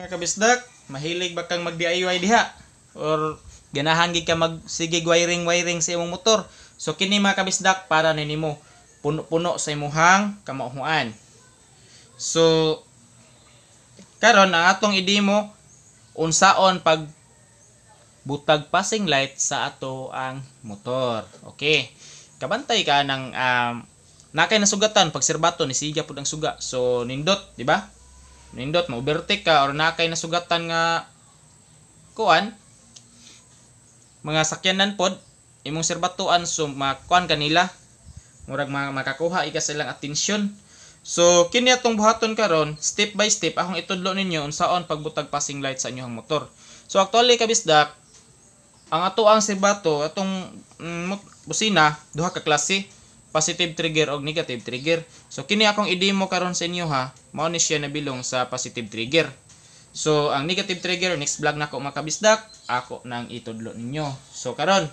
Mga kabisdak, mahilig ba kang mag DIY diha? Or ganahan gid ka mag sige wiring wiring sa imong motor? So kini, mga kabisdak, para ni nimo, puno-puno sa imuhang kamauhuan. So karon, ang atong i-demo, unsaon pag butag passing light sa ato ang motor. Okay. Kabantay ka ng nakay nasugatan pag sirbato ni siga pud ang suga. So nindot, di ba? Nindot, ma-overtake ka or nakay nasugatan nga kuan mga sakyanan pod imong sirbatuan, so makuan kanila, murag makakuha ika sa ilang atensyon. So kini atong buhaton karon, step by step akong itudlo ninyo unsaon pagbutag passing light sa inyong motor. So actually, kabisdak, ang ato ang sirbato, atong busina, duha ka klase, positive trigger og negative trigger. So kini akong i-demo karon sa inyo ha, mao ni siya nabilong sa positive trigger. So ang negative trigger, next vlog nako, mga kabisdak, ako nang itudlo ninyo. So karon,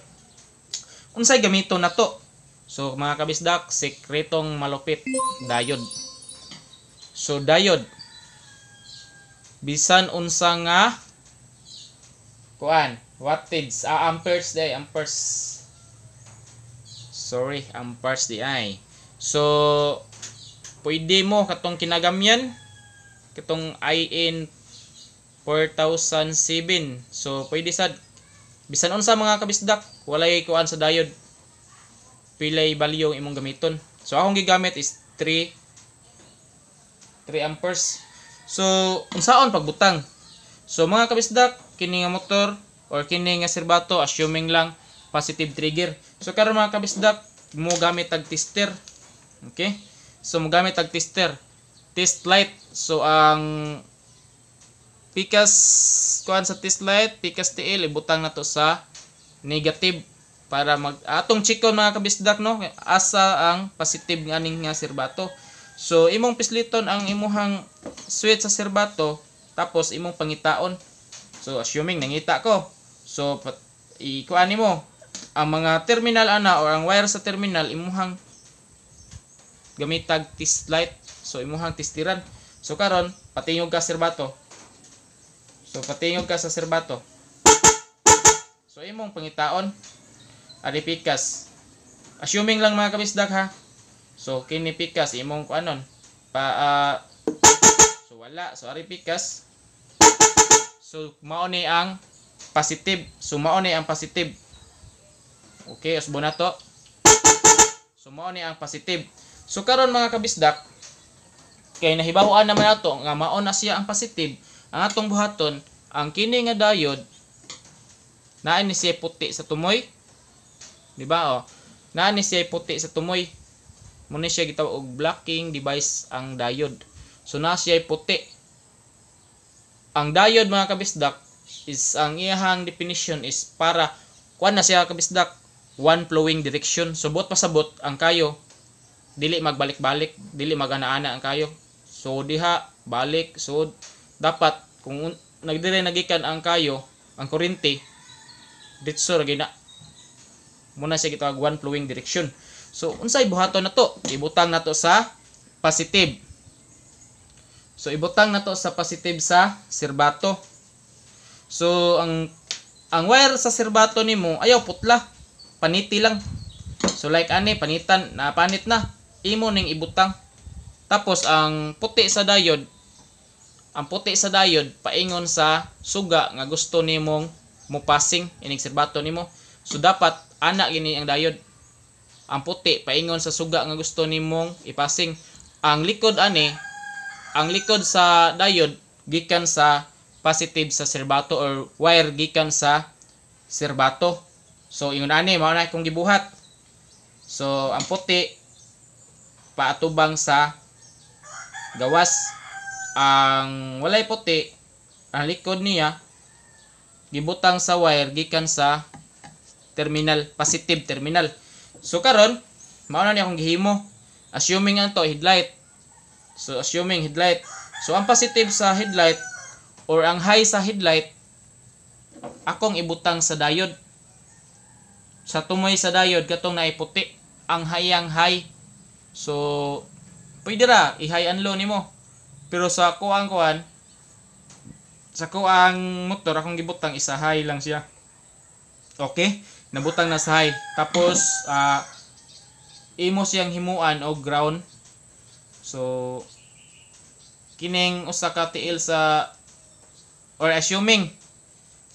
unsay gamiton nato? So mga kabisdak, sekretong malupit, diode. So diode, bisan unsa nga kuan, wattage, amperes day, amperes. Sorry, amperes di ay. So pwede mo katong kinagamyan, katong IN 4007. So pwede sad bisan unsa, mga kabisdak, walay kuan sa diode. Pilay value ang imong gamiton. So akong gigamit is 3 3 amperes. So unsaon pagbutang? So mga kabisdak, kini nga motor or kini nga sirbato, assuming lang positive trigger. So karon, mga kabisdak, mo gamit tag tester. Okay? So mo gamit tag tester. Test light. So ang pikas kuan sa test light, pikas TL, ibutang na to sa negative para mag atong chikon, mga kabisdak, no, asa ang positive nga aning nga sirbato. So imong pisliton ang imuhang switch sa sirbato, tapos imong pangitaon. So assuming nangita ko. So ikuan nimo ang mga terminal ana or ang wire sa terminal, imuhang gamitag test light. So imuhang testiran. So karon, patingog ka sirbato. So patingog ka sa sirbato. So imong pangitaon ari pikas. Assuming lang, mga kabisdak, ha. So kini pikas, imong kuanon pa so wala. So ari pikas. So mao ni ang positive. So mao ni ang positive. Okay, usbo na to. So mao ni ang positive. So karon, mga kabisdak, kay nahibaw-an naman nato nga mao na siya ang positive, ang atong buhaton, ang kini nga diode naa ni siya puti sa tumoy. Di ba oh? Naa ni siya puti sa tumoy. Mo ni siya gitawag og blocking device ang diode. So naa siya puti. Ang diode, mga kabisdak, is ang iyahang definition is para kuan na siya, kabisdak, one flowing direction. So buot pasabot ang kayo dili magbalik-balik, dili magana-ana ang kayo. So diha balik, so dapat kung nagdire nagikan ang kayo, ang kuryente, ditso ra gina. Muna siya gitawag one flowing direction. So unsay buhaton nato? Ibutang nato sa positive. So ibutang nato sa positive sa sirbato. So ang wire sa sirbato nimo ayaw putla, paniti lang. So like ani panitan, napanit na. Imo ning ibutang. Tapos ang puti sa diode, ang puti sa diode paingon sa suga nga gusto nimong mo passing ining sirbato nimo. So dapat ana gini ang diode. Ang puti paingon sa suga nga gusto nimong ipasing. Ang likod ani, ang likod sa diode gikan sa positive sa sirbato or wire gikan sa sirbato. So ingon ani, mao na akong gibuhat. So ang puti paatubang sa gawas. Ang walay puti, ang likod niya gibutang sa wire gikan sa terminal, positive terminal. So karon, mao na ni akong gihimo. Assuming ang to headlight. So assuming headlight. So ang positive sa headlight or ang high sa headlight akong ibutang sa diode. Sa tumoy sa diode katong naay puti, ang hayang high. So pwede ra i-high and low nimo. Pero sa kuang kuan Sa ko ang motor, akong gibutang isa high lang siya. Okay? Nabutang na sa high. Tapos imo siyang himuan og ground. So kining usa ka tiil sa, or assuming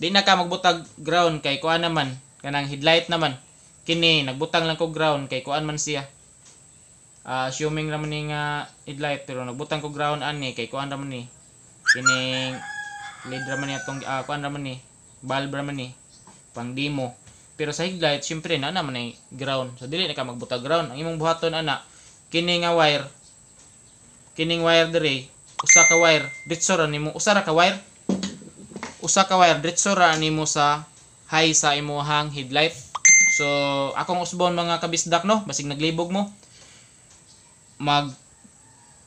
di na ka magbutag ground kay kuan naman, kanang headlight naman. Kini nagbutang lang ko ground kay kuan man siya. Assuming naman ni nga headlight, pero nagbutang ko ground ani kay kuan raman ni. Kining lead raman ni atong kuan raman ni, bulb raman ni pang demo. Pero sa headlight syempre na naman ay ground. So dili na ka magbutag ground. Ang imong buhaton ana, kini nga wire, kining wire diri, usa ka wire diretso ra nimo, usa ra ka wire. Usa ka wire diretso ra nimo sa high sa imuhang headlight. So akong usbon mga kabisdak no, basig naglibog mo. Mag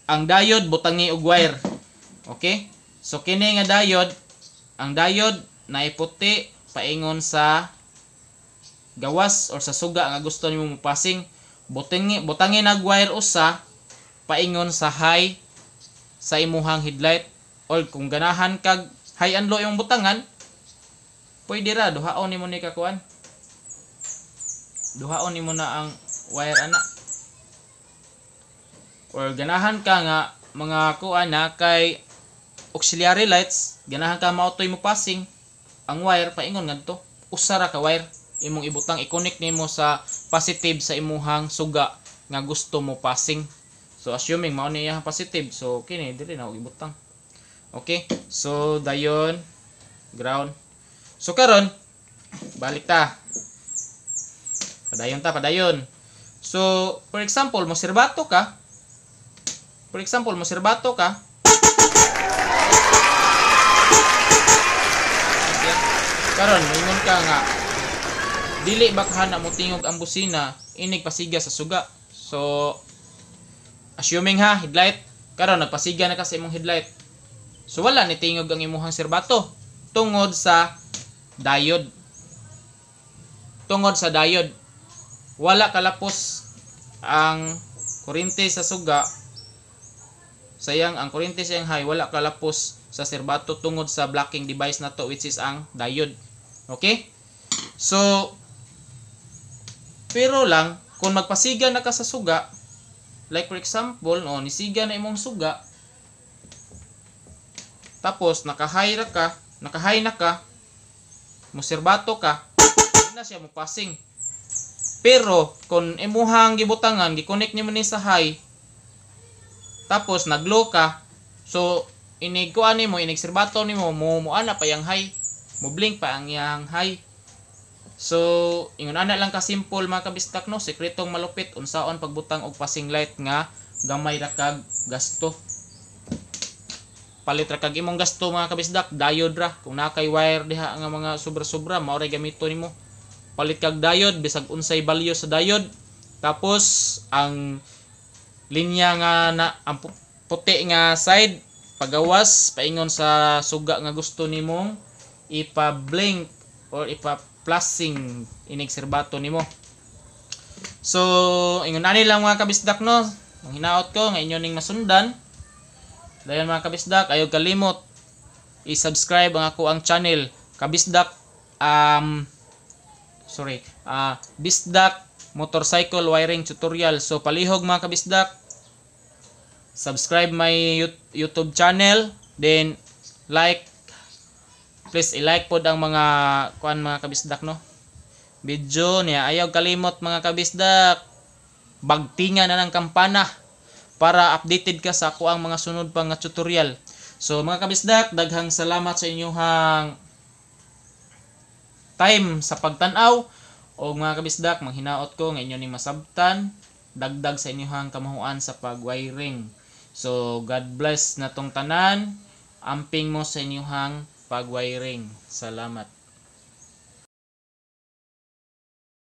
ang diode butangi og wire. Okay? So kini nga diode, ang diode naiputi paingon sa gawas or sa suga nga gusto nimo mopasing. Butangi nag wire usa paingon sa high sa imuhang headlight, or kung ganahan kag high and low imong butangan, pwede ra duhaon nimo ni kakuan. Duhaon nimo na ang wire ana. Or ganahan ka nga mga kuan na kay auxiliary lights, ganahan ka mautoy mo passing ang wire paingon ngadto. Usa ra ka wire imong ibutang, i-connect nimo sa positive sa imuhang suga nga gusto mo passing. So assuming mao ni iyang positive, so kini dili na og ibutang. Okay? So dayon ground. So karon balik ta. Padayon ta, padayon. So for example, mo sirbato ka. For example, mo sirbato ka. Karon moingon ka nga dili ba kahana mo tingog ang busina inig pasiga sa suga. So assuming ha, headlight, karon nagpasiga na ka sa imong headlight. So wala ni tingog ang imuhang sirbato tungod sa diode. Tungod sa diode, wala kalapos ang kuryente sa suga. Sayang ang kuryente sa iyang high wala kalapos sa sirbato tungod sa blocking device na to, which is ang diode. Okay? So pero lang kung magpasiga na ka sa suga, like for example, no, nisiga na imong suga, tapos naka-high ra ka, naka-high na ka, moserbato ka, di na siya mopasing. Pero kung imuhang gibutangan, gi-connect nimo ni sa high, tapos nag-low ka, so inig kuan nimo, inig serbato nimo, mo ana pa yang high, mo blink pa ang iyang high. So ingon ana lang ka simple mga kabistak no, sekretong malupit unsaon pagbutang og passing light nga gamay ra kag gasto. Palit ra kag imong gasto mga kabisdak, diode ra. Kung naa kay wire diha nga mga sobra-sobra, mao ray gamito nimo. Palit kag diode bisag unsay value sa diode. Tapos ang linya nga na ang puti nga side pagawas paingon sa suga nga gusto nimong ipa-blink or ipa-flashing inig serbato nimo. So ingon ani lang mga kabisdak no, ang hinaot ko nga inyo ning masundan. Dayon mga kabisdak, ayaw kalimot i-subscribe ang ako ang channel Kabisdak Bisdak Motorcycle Wiring Tutorial. So palihog mga kabisdak, subscribe my YouTube channel, then like, please i-like pod ang mga kuan mga kabisdak no. Video niya, ayaw kalimot mga kabisdak, bagtingan na ng kampana para updated ka sa ako ang mga sunod pa nga tutorial. So mga kabisdak, daghang salamat sa inyong time sa pagtan-aw. O mga kabisdak, manghinaot ko nga inyo ning masabtan, dagdag sa inyong kamahuan sa pag-wiring. So God bless na tong tanan, amping mo sa inyong pag-wiring. Salamat.